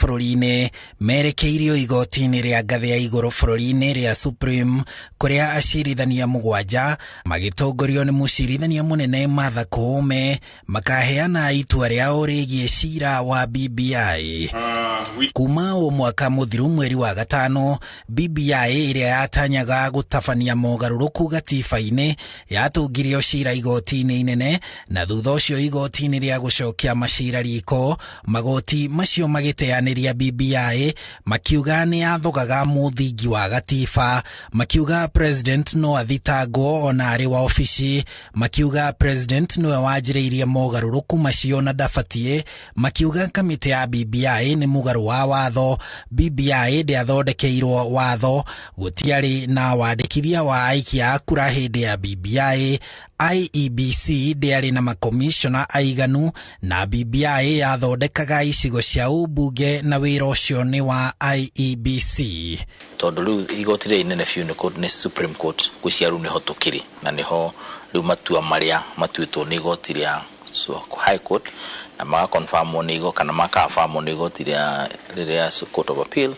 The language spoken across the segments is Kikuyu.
bũrũri-inĩ merekeirio igoti-inĩ rĩa ngathĩ ya igũrũ bũrũri-inĩ rĩa Supreme kũrĩa acirithania mũgwanja magĩtongorio nĩ mũcirithania mũnene Martha Koome makaheana itua rĩao rĩgiĩ cira wa BBI. Kuma o mwaka mũthiru mweri wa gatano, BBI ĩrĩa yatanyaga gũtabania mogarũrũku gatiba-inĩ yatũngirio cira igoti-inĩ inene na thutha ũcio igoti-inĩ rĩa gũcokia macira riko, magoti macio magĩteanĩria BBI makiuga nĩ yathogaga mũthingi wa gatiba, makiuga president no athitangwo ona arĩ wa obici, makiuga president nĩwe wanjĩrĩirie mogarũrũku macio na ndabatiĩ, makiuga kamĩtĩ ya BBI nĩ mũgarũ wa watho, BBI ndĩathondekeirwo watho, gũtiarĩ na wandĩkithia wa aikia a kura hĩndĩ ya BBI, IEBC ndĩarĩ na makomishona aiganu na BBI yathondekaga icigo cia ũmbunge na wĩra ũcio nĩ wa IEBC. Tondũ rĩu igoti rĩrĩa inene biũ nĩ Supreme Court, ngwĩciria rĩu nĩho tũkĩrĩ na nĩho rĩu matua marĩa matuĩtwo nĩ igoti rĩa High Court na magakonfamwo nĩ igo kana makafamwo nĩ igoti rĩa rĩrĩa Court of Appeal,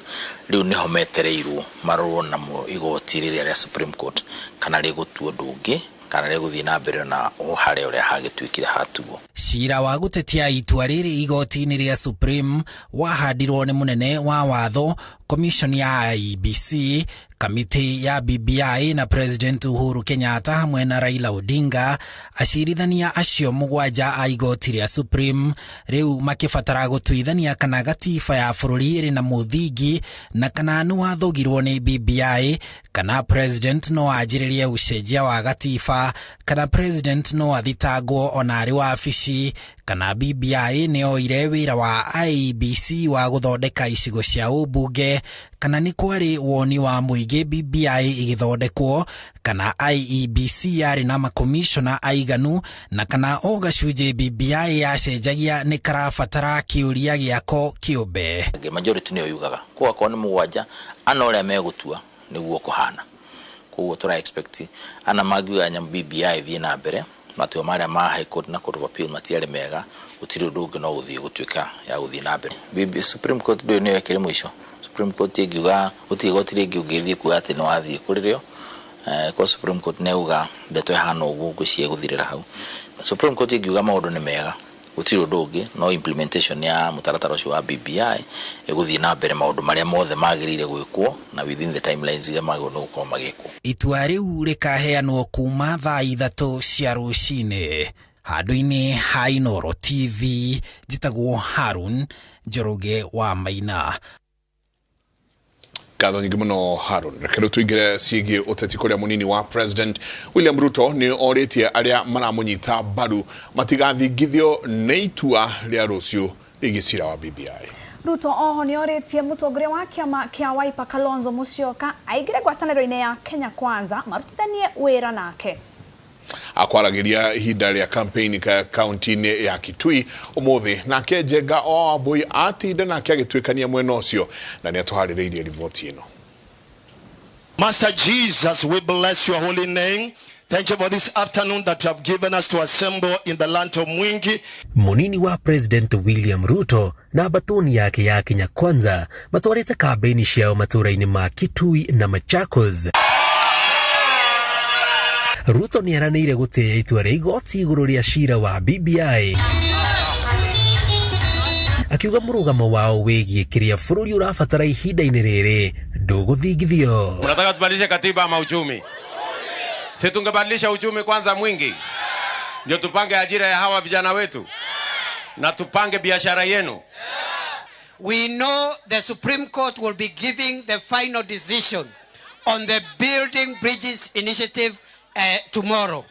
rĩu nĩho metereirwo marorwo namo igoti rĩrĩa rĩa Supreme Court kana rĩgũtua ũndũ ũngĩ kana rĩgũthiĩ na mbere na harĩa ũrĩa hagĩtuĩkire hatuo. Cira wa gũtetia itua rĩrĩ igoti-inĩ rĩa Supreme wahandirwo nĩ mũnene wa watho, commission ya IEBC, kamĩtĩ ya BBI na President Uhuru Kenyatta hamwe na Raila Odinga. Acirithania acio mũgwanja a igoti rĩa Supreme rĩu makĩbatara gũtuithania kana gatiba ya bũrũri ĩrĩ na mũthingi na kana nĩ wathogirwo nĩ BBI, kana president no anjĩrĩrie ũcenjia wa gatiba, kana president no athitangwo ona arĩ wabici, kana BBI nĩ yoire wĩra wa IEBC wa gũthondeka icigo cia ũmbunge, kana nĩ kwarĩ woni wa mũingĩ BBI ĩgĩthondekwo, kana IEBC yarĩ na makomishona aiganu, na kana o gacunjĩ BBI yacenjagia nĩ karabatara kĩũria gĩako kĩũmbe. Majority nĩyo yugaga kwa akorwo nĩ mũgwanja ana ũrĩa megũtua nĩguo kũhana, koguo tũra expect ana mangiuga nyamũ BBI ĩthiĩ na mbere, matua marĩa ma High Court na Court of Appeal matiarĩ mega, gũtirĩ ũndũ ũngĩ no gũthiĩ gũtuĩka ya gũthiĩ na mbere. BB Supreme Court ndũĩ nĩyo ĩkĩrĩ mũico. Supreme Court ĩngiuga gũtirĩ igoti rĩngĩ ũngĩthiĩ kuga atĩ nĩ wathiĩ kũrĩ rĩo, ko Supreme Court nĩ yuga ndeto ĩhana ũguo, ngwĩciria ĩgũthirĩra hau. Supreme Court ĩngiuga maũndũ nĩ mega, gũtirĩ ũndũ ũngĩ no implementation ya mũtaratara ũcio wa BBI ĩgũthiĩ na mbere, maũndũ marĩa mothe magĩrĩire gwĩkwo na within the timelines iria magĩrĩirwo nĩ gũkorwo magĩkwo. Itua rĩu rĩkaheanwo kuma thaa 3 cia rũcinĩ handũ-inĩ ha Inooro TV. Njĩtagwo Harun Njoroge wa Maina. Ngatho nyingĩ mũno, Harun. Reke rĩu tũingĩre ciĩgiĩ ũteti kũrĩa mũnini wa President William Ruto nĩ orĩtie arĩa maramũnyita mbaru matigathingithio nĩ itua rĩa rũciũ rĩgiĩ cira wa BBI. Ruto oho nĩ orĩtie mũtongoria wa kĩama kĩa Wiper Kalonzo Musyoka aingĩre ngwatanĩro-inĩ ya Kenya Kwanza marutithanie wĩra nake. Akwaragĩria ihinda rĩa campaign kaunti-inĩ ya Kitui ũmũthĩ. Nake Njenga o Wambui atinda nake agĩtuĩkania mwena ũcio na nĩ atũharĩrĩirie riboti ĩno. Master Jesus, we bless your holy name. Thank you for this afternoon that you have given us to assemble in the land of Mwingi. Munini wa President William Ruto na batuni yake ya Kenya Kwanza matwarĩte kambĩini ciao matũũra-inĩ ma Kitui na Machakos. Ruto nĩ eranĩire gũtĩĩa itua rĩa igoti igũrũ rĩa cira wa BBI, akiuga mũrũgamo wao wĩgiĩ kĩrĩa bũrũri ũrabatara ihinda-inĩ rĩrĩ ndũgũthingithio. Mnataka tubadilishe katiba ama uchumi? Si tungebadilisha uchumi kwanza mwingi, ndio tupange ajira ya hawa vijana wetu na tupange biashara yenu. We know the Supreme Court will be giving the final decision on the Building Bridges Initiative tomorrow.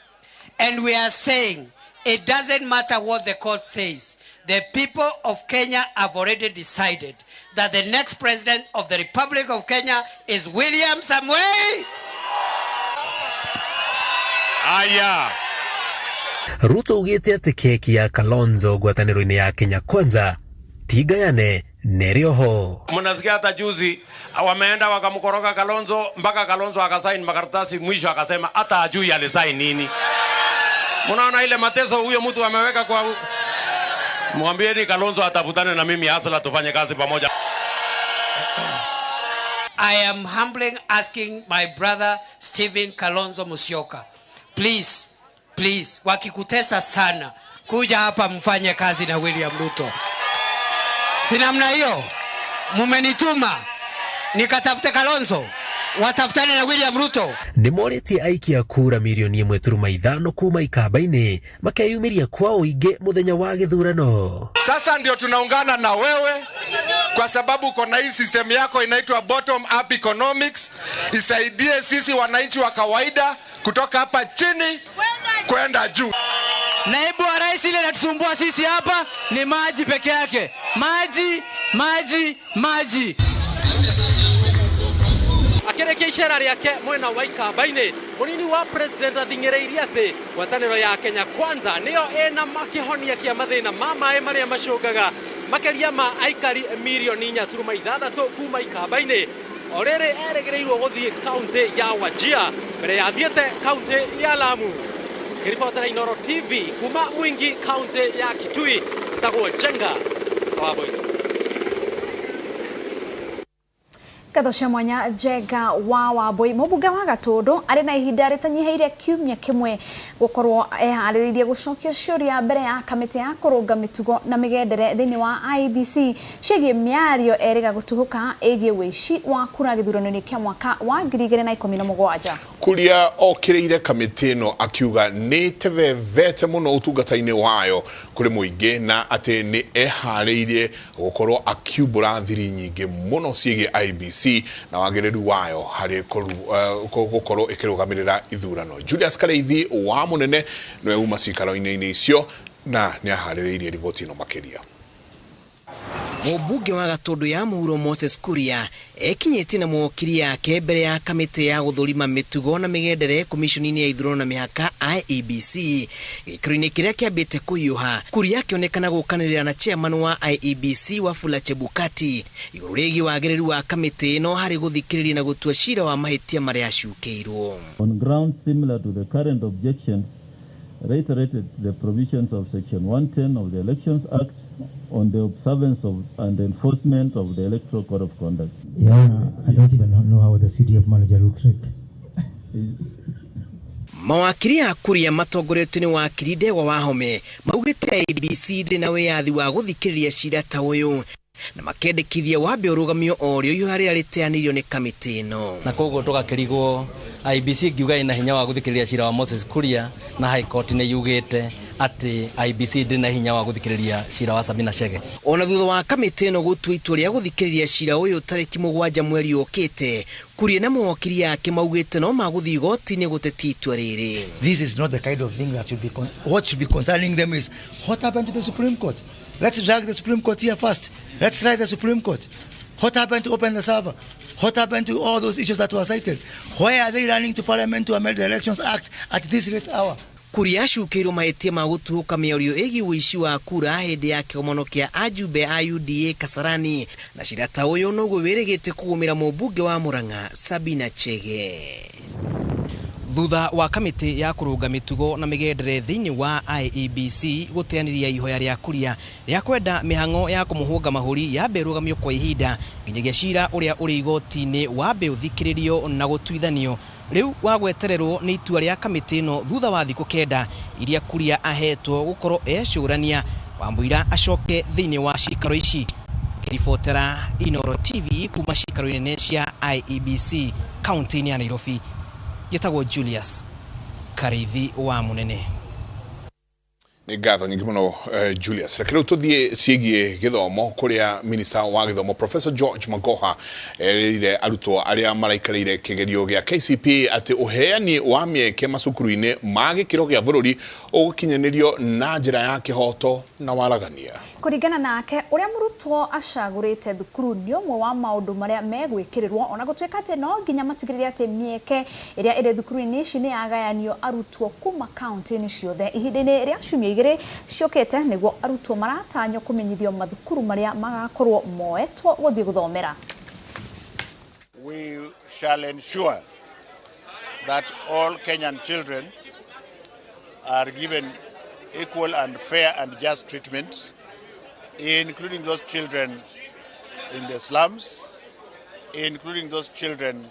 And we are saying it doesn't matter what the court says. The people of Kenya have already decided that the next president of the Republic of Kenya is William Samoei. Aya. Ruto augĩte atĩ keki ya Kalonzo ngwatanĩro-inĩ ya Kenya Kwanza ti ngayane nerĩ oho. Mnasikia hata juzi wameenda wakamkoroga Kalonzo mpaka Kalonzo akasaini makaratasi, mwisho akasema hata ajui alisaini nini. Mnaona ile mateso huyo mtu ameweka kwa. Mwambieni Kalonzo atafutane na mimi hustler, tufanye kazi pamoja. I am humbly asking my brother Stephen Kalonzo Musyoka, please, please, wakikutesa sana, kuja hapa mfanye kazi na William Ruto. Si namna hiyo, mumenituma nikatafute Kalonzo, watafutane na William Ruto. Nĩ morĩtie aikia kura mirioni 1.5 kuma ikamba-inĩ makeyumĩria kwa ũingĩ mũthenya wa gĩthurano. Sasa ndio tunaungana na wewe kwa sababu uko na hii system yako inaitwa bottom up economics, isaidie sisi wananchi wa kawaida kutoka hapa chini kwenda juu. Naibu wa rais, ile inatusumbua sisi hapa ni maji peke yake, maji, maji, maji. Akĩrĩkia icera rĩake mwena wa Ikamba-inĩ, mũnini wa president athing'ĩrĩirie atĩ ngwatanĩro ya Kenya Kwanza nĩyo ĩna kĩhonia kĩa mathĩna ma maĩ marĩa macũngaga makĩria ma aikari mirioni 4.6 kuma Ikamba-inĩ. O rĩrĩ erĩgĩrĩirwo gũthiĩ kaunti ya Wajir mbere ya athiĩte kaunti ya Lamu. Ngĩribotera Inooro TV kuma Mwingi, kaunti ya Kitui, tagwo Njenga wa Mbui. Ngatho cia mwanya Njenga wa Wambui. Mũmbunge wa Gatũndũ arĩ na ihinda rĩtanyiheire kiumia kĩmwe gũkorwo eharĩrĩirie gũcokia ciũria mbere ya kamĩtĩ ya kũrũnga mĩtugo na mĩgendere thĩinĩ wa IEBC ciĩgiĩ mĩario erĩga gũtuhũka ĩgiĩ wĩici wa kura gĩthurano-inĩ kĩa mwaka wa 2017. Kuria okĩrĩire kamĩtĩ ĩno akiuga nĩ tebebete mũno ũtungata-inĩ wayo kũrĩ mũingĩ na atĩ nĩ eharĩirie gũkorwo akiumbũra thiri nyingĩ mũno ciĩgiĩ IEBC na wagĩrĩru wayo harĩ gũkorwo ĩkĩrũgamĩrĩra ithurano. Julius Kareithi wa Mũnene nĩwe uma cikaro-inĩ icio na nĩ aharĩrĩirie riboti ĩno makĩria. Mũmbunge wa Gatũndũ ya mũhuro Moses Kuria ekinyĩtie na mawokiri yake mbere ya kamĩtĩ ya gũthũrima mĩtugo na mĩgendere komishoni-inĩ ya ithurano na mĩhaka IEBC gĩikaro-inĩ kĩrĩa kĩambĩte kũhiũha. Kuria akĩonekana gũkanĩrĩra na chairman wa IEBC Wafula Chebukati igũrũ rĩgiĩ wagĩrĩru wa kamĩtĩ ĩno harĩ gũthikĩrĩria na gũtua cira wa mahĩtia marĩa acukĩirwo. On grounds similar to the current objections reiterated the provisions of Section 110 of the Elections Act on the observance of and enforcement of the Electoral Code of Conduct. Yeah, I don't even know how the CDF manager looks like. Mawakiri a Kuria matongoretio nĩ wakiri Ndegwa Wahome maugĩte IEBC ndĩ na wĩyathi wa gũthikĩrĩria cira ta ũyũ na makendekithia wambe ũrũgamio o rĩo ihoya rĩrĩa rĩteanĩirio nĩ kamĩtĩ ĩno. Na koguo tũgakĩrigwo IEBC ngiuga ĩna hinya wa gũthikĩrĩria cira wa Moses Kuria na High Court nĩ yugĩte atĩ IEBC ndĩ na hinya wa gũthikĩrĩria cira wa Sabina Chege. Ona thutha wa kamĩtĩ ĩno gũtua itua rĩa gũthikĩrĩria cira ũyũ tarĩki 7 mweri ũkĩte, Kuria na mawakiri yake maugĩte no magũthiĩ igoti-inĩ gũtetia itua rĩrĩ. This is not the kind of thing that should be what should be concerning them is what happened to the Supreme Court. Let's drag the Supreme Court here first. Let's try the Supreme Court. What happened to open the server? What happened to all those issues that were cited? Why are they running to Parliament to amend the Elections Act at this late hour? Kuria acukĩirwo mahĩtia ma gũtuhũka mĩario ĩgiĩ ũici wa kura hĩndĩ ya kĩgomano kĩa ajumbe a UDA Kasarani na cira ta ũyũ noguo wĩrĩgĩte kũgũmĩra mũmbunge wa Murang'a Sabina Chege. Thutha wa kamĩtĩ ya kũrũnga mĩtugo na mĩgendere thĩinĩ wa IEBC gũteanĩria ihoya rĩa Kuria rĩa kwenda mĩhang'o ya kũmũhũnga mahũri yambe ĩrũgamio kwa ihinda nginyagia cira ũrĩa ũrĩ igoti-inĩ wambe ũthikĩrĩrio na gũtuithanio rĩu wa gwetererwo nĩ itua rĩa kamĩtĩ ĩno thutha wa thikũ 9 iria Kuria ahetwo gũkorwo ecũrania Wambũira acoke thĩinĩ wa cikaro ici. Ngĩribotera Inooro TV kuma cikaro nene cia IEBC kaunti-inĩ ya Nairobi, njĩtagwo Julius Kareithi wa Mũnene. Nĩ ngatho nyingĩ mũno Julius. Reke rĩu tũthiĩ ciĩgiĩ gĩthomo kũrĩa minister wa gĩthomo Professor George Magoha erĩire arutwo arĩa maraikarĩire kĩgerio gĩa KCPE atĩ ũheani wa mĩeke macukuru-inĩ ma gĩkĩro gĩa bũrũri ũgũkinyanĩrio na njĩra ya kĩhoto na waragania. Kũringana nake, ũrĩa mũrutwo acagũrĩte thukuru nĩ ũmwe wa maũndũ marĩa megwĩkĩrĩrwo ona gũtuĩka atĩ no nginya matigĩrĩre atĩ mĩeke ĩrĩa ĩrĩ thukuru-inĩ ici nĩ yagayanio arutwo kuma kaunti-inĩ ciothe ihinda-inĩ rĩa ciumia 2 ciũkĩte nĩguo arutwo maratanywo kũmenyithio mathukuru marĩa magakorwo moetwo gũthiĩ gũthomera. We shall ensure that all Kenyan children are given equal and fair and just treatment Including those children in the slums, including those children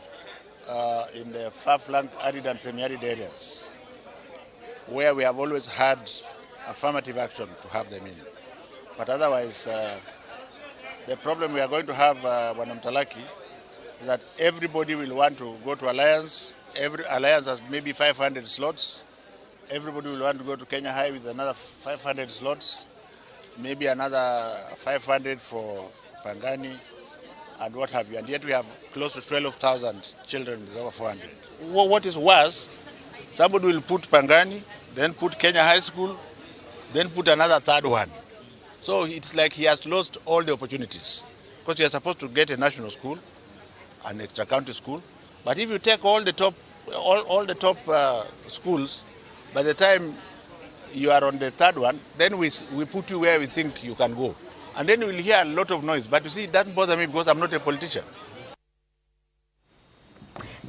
in the far-flung arid and semi-arid areas, where we have always had affirmative action to have them in. But otherwise, the problem we are going to have, Bwana Mtalaki, is that everybody will want to go to Alliance. Every Alliance has maybe 500 slots. Everybody will want to go to Kenya High with another 500 slots, maybe another 500 for Pangani and what have you. And yet we have close to 12,000 children with over 400. What is worse, somebody will put Pangani, then put Kenya High School, then put another third one. So it's like he has lost all the opportunities, because you are supposed to get a national school, an extra county school. But if you take all the top, all the top schools, by the time you are on the third one, then we put you where we think you can go. And then you will hear a lot of noise. But you see, it doesn't bother me because I'm not a politician.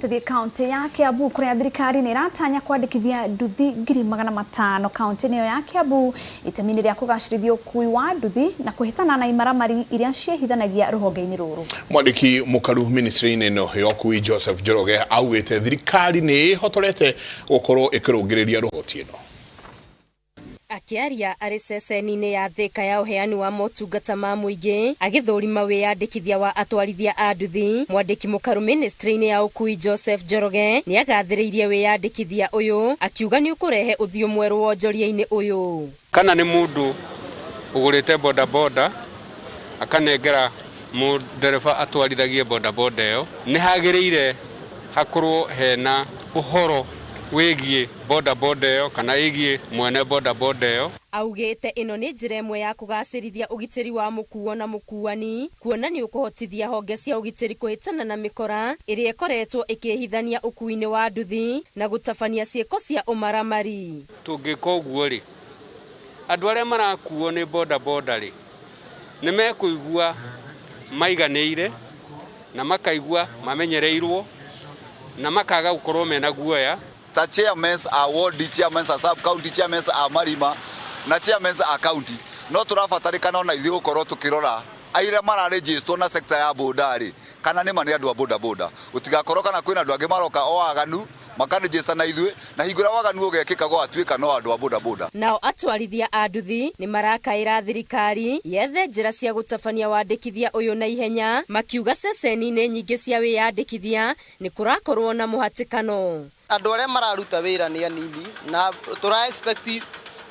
Tuthie kaunti ya Kiambu kuria thirikari ni iratanya kwandikithia nduthi 500,000 kaunti-inĩ ĩyo ya Kiambu itemi-inĩ rĩa kũgacĩrithia ũkui wa nduthi na kũhĩtana na imaramari iria ciĩhithanagia rũhonge-inĩ rũrũ. Mwandĩki mũkaru ministry-inĩ ĩno ya ũkui Joseph Njoroge augĩte thirikari nĩ ĩhotorete gũkorwo ĩkĩrũngĩrĩria rũhoti ĩno. Akĩaria arĩ ceceni-inĩ ya Thika ya ũheani wa motungata ma mũingĩ agĩthũrima wĩyandĩkithia wa atwarithia a nduthi, mwandĩki mũkaru ministry-inĩ ya ũkui Joseph Njoroge nĩagathĩrĩirie wĩyandĩkithia ũyũ akiuga nĩ ũkũrehe ũthiũ mwerũ wonjoria-inĩ ũyũ. Kana nĩ mũndũ ũgũrĩte bodaboda akanengera mũndereba atwarithagie bodaboda ĩyo, nĩ hagĩrĩire hakorwo hena ũhoro wĩgiĩ bodaboda ĩyo kana ĩgiĩ mwene bodaboda ĩyo. Augĩte ĩno nĩ njĩra ĩmwe ya kũgacĩrithia ũgitĩri wa mũkuo na mũkuani, kuona nĩ ũkũhotithia honge cia ũgitĩri kũhĩtana na mĩkora ĩrĩa ĩkoretwo ĩkĩhithania ũkuui-inĩ wa nduthi na gũtabania ciĩko cia ũmaramari. Tũngĩka ũguo rĩ, andũ arĩa marakuo nĩ bodaboda rĩ, nĩ mekũigua maiganĩire na makaigua mamenyereirwo na makaga gũkorwo mena guoya. Ta chairmen a ward chairmen a sub county chairmen a marima na chairmen a county no tũrabatarĩkana ona ithuĩ gũkorwo tũkĩrora aira mararegisterwo na sector ya boda rĩ, kana nĩ ma nĩ andũ a boda boda, gũtigakorwo kana kwĩna andũ angĩ maroka o aganu makaregister na ithuĩ na hingo ĩrĩa waganu ũgekĩka gwatuĩka no andũ a boda boda. Nao atwarithia a nduthi nĩ marakaĩra thirikari yethe njĩra cia gũtabania wandĩkithia ũyũ na ihenya, makiuga ceceni-inĩ nyingĩ cia wĩyandĩkithia nĩ kũrakorwo na mũhatĩkano. Andũ arĩa mararuta wĩra nĩ anini na tũra expect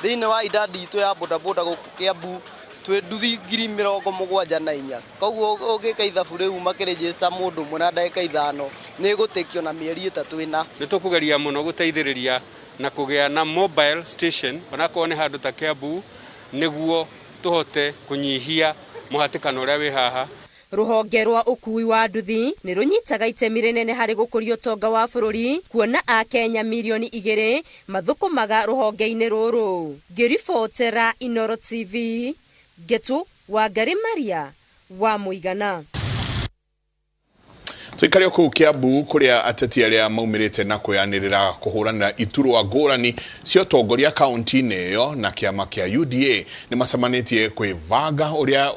thĩinĩ wa idadi itũ ya bodaboda gũkũ Kiambu twĩ nduthi 74,000, koguo ũngĩka ithabu rĩu makĩregister mũndũ ũmwe na ndagĩka 5 nĩ ĩgũtĩkio na mĩeri 3 ĩna. Nĩ tũkũgeria mũno gũteithĩrĩria na kũgĩa na mobile station onakorwo nĩ handũ ta Kiambu nĩguo tũhote kũnyihia mũhatĩkano ũrĩa wĩ haha. Rũhonge rwa ũkui wa nduthi nĩ rũnyitaga itemi rĩnene harĩ gũkũria ũtonga wa bũrũri, kuona Akenya mirioni 2 mathũkũmaga rũhonge-inĩ rũrũ. Ngĩribotera Inooro TV, Ngetu Wangari Maria wa Mũigana. Tuikare kũu Kiambu kũrĩa ateti arĩa maumĩrĩte na kwĩyanĩrĩra kũhũranĩra iturwa ngũrani cia ũtongoria kaunti-inĩ ĩyo na kĩama kĩa UDA nĩ macemanĩtie kwĩbanga ũrĩa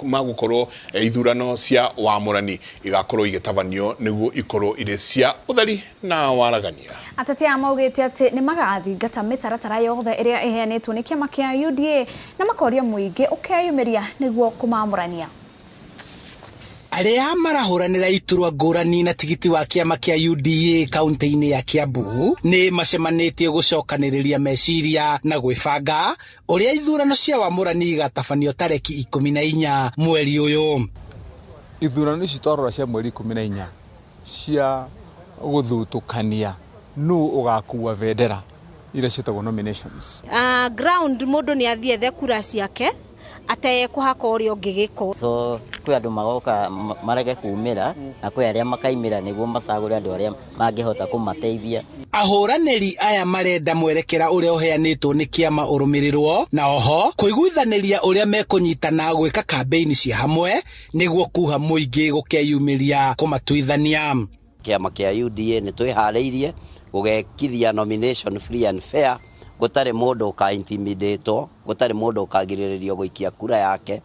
magũkorwo ithurano cia wamũrani igakorwo igĩtabanio nĩguo ikorwo irĩ cia ũtheri na waragania. Ateti aya maugĩte atĩ nĩ magathingata mĩtaratara yothe ĩrĩa ĩheanĩtwo nĩ kĩama kĩa UDA na makoria mũingĩ ũkeyumĩria nĩguo kũmamũrania. Arĩa marahũranĩra iturwa ngũrani na tigiti wa kĩama kĩa UDA kaunti-inĩ ya Kiambu nĩ macemanĩtie gũcokanĩrĩria meciria na gwĩbanga ũrĩa ithurano cia wamũrani igatabanio tarĩki 14 mweri ũyũ. Ithurano ici twarora cia mweri 14 cia gũthutũkania nũ ũgakua bendera iria ciĩtagwo nominations. Ground mũndũ nĩ athiĩ ethe kura ciake atekũhaka ũrĩa ũngĩ gĩko. So kwĩ andũ magoka marege kumĩra na kwĩ arĩa makaimĩra nĩguo macagũre andũ arĩa mangĩhota kũmateithia. Ahũranĩri aya marenda mwerekera ũrĩa ũheanĩtwo nĩ kĩama ũrũmĩrĩrwo na oho kũiguithanĩria ũrĩa mekũnyitana gwĩka kambĩini cia hamwe nĩguo kuha mũingĩ gũkeyumĩria kũmatuithania. Kĩama kĩa UDA nĩ twĩharĩirie gũgekithia nomination free and fair Gũtarĩ mũndũ ũka intimidatwo, gũtarĩ mũndũ ũkagirĩrĩrio gũikia kura yake.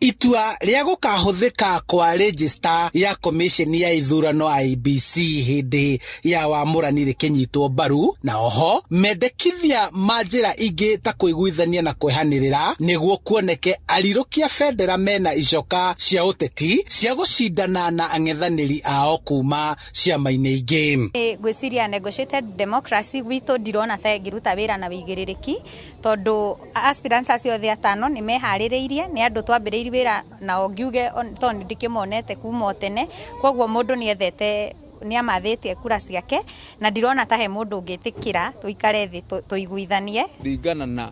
Itua rĩa gũkahũthĩka kwa rejista ya komisheni ya ithurano IEBC hĩndĩ ya wamũrani rĩkĩnyitwo mbaru, na oho mendekithia ma njĩra ingĩ ta kũiguithania na kwehanĩrĩra nĩguo kuoneke arirũkia bendera mena icoka cia ũteti cia gũcindana na ang'ethanĩri ao kuma ciama-inĩ ingĩ. Ngwĩciria negotiated democracy gwitũ ndirona ta ĩngĩruta wĩra na wĩigĩrĩrĩki, tondũ aspirants acio othe atano nĩ meharĩrĩirie, nĩ andũ twambĩrĩirie wĩra nao, ngiuge tondũ nĩ ndĩkĩmonete kuma o tene, koguo mũndũ nĩ ethete, nĩ amathĩtie kura ciake, na ndirona ta he mũndũ ũngĩtĩkĩra tũikare thĩ tũiguithanie. Ringana na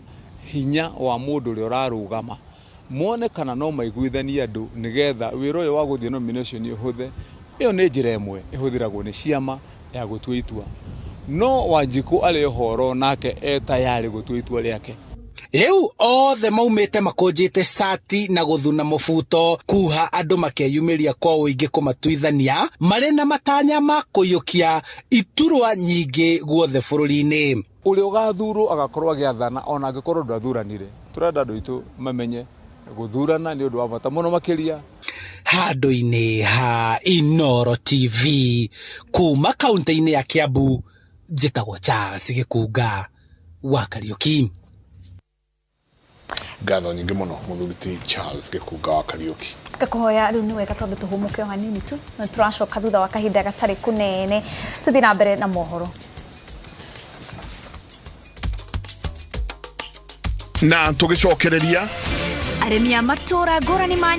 hinya wa mũndũ ũrĩa ũrarũgama, mone kana no maiguithanie andũ nĩgetha wĩra ũyũ wa gũthiĩ nomination ũhũthe. Ĩyo nĩ njĩra ĩmwe ĩhũthĩragwo nĩ ciama ya gũtua itua. No Wanjikũ arĩ ũhoro nake e tayarĩ gũtua itua rĩake. Rĩu othe maumĩte makũnjĩte cati na gũthuna mũbuto kuha andũ makeyumĩria kwa ũingĩ kũmatuithania marĩ na matanya ma kũiyũkia iturwa nyingĩ guothe bũrũri-inĩ. Ũrĩa ũgathurwo agakorwo agĩathana ona angĩkorwo ndathuranire. Tũrenda andũ aitũ mamenye gũthurana nĩ ũndũ wa bata mũno makĩria. Handũ-inĩ ha Inooro TV kuma kaunti-inĩ ya Kiambu, njĩtagwo Charles Gĩkunga wa Kariũki. Ngatho nyingĩ mũno mũthuri ti Charles Gĩkunga wa Kariũki. Ngakũhoya rĩu nĩ wega tondũ tũhũmũke o hanini tu, na tũracoka thutha wa kahinda gatarĩ kũnene tũthiĩ na mbere na mohoro. Na tũgĩcokereria arĩmi a matũra ngũrani ma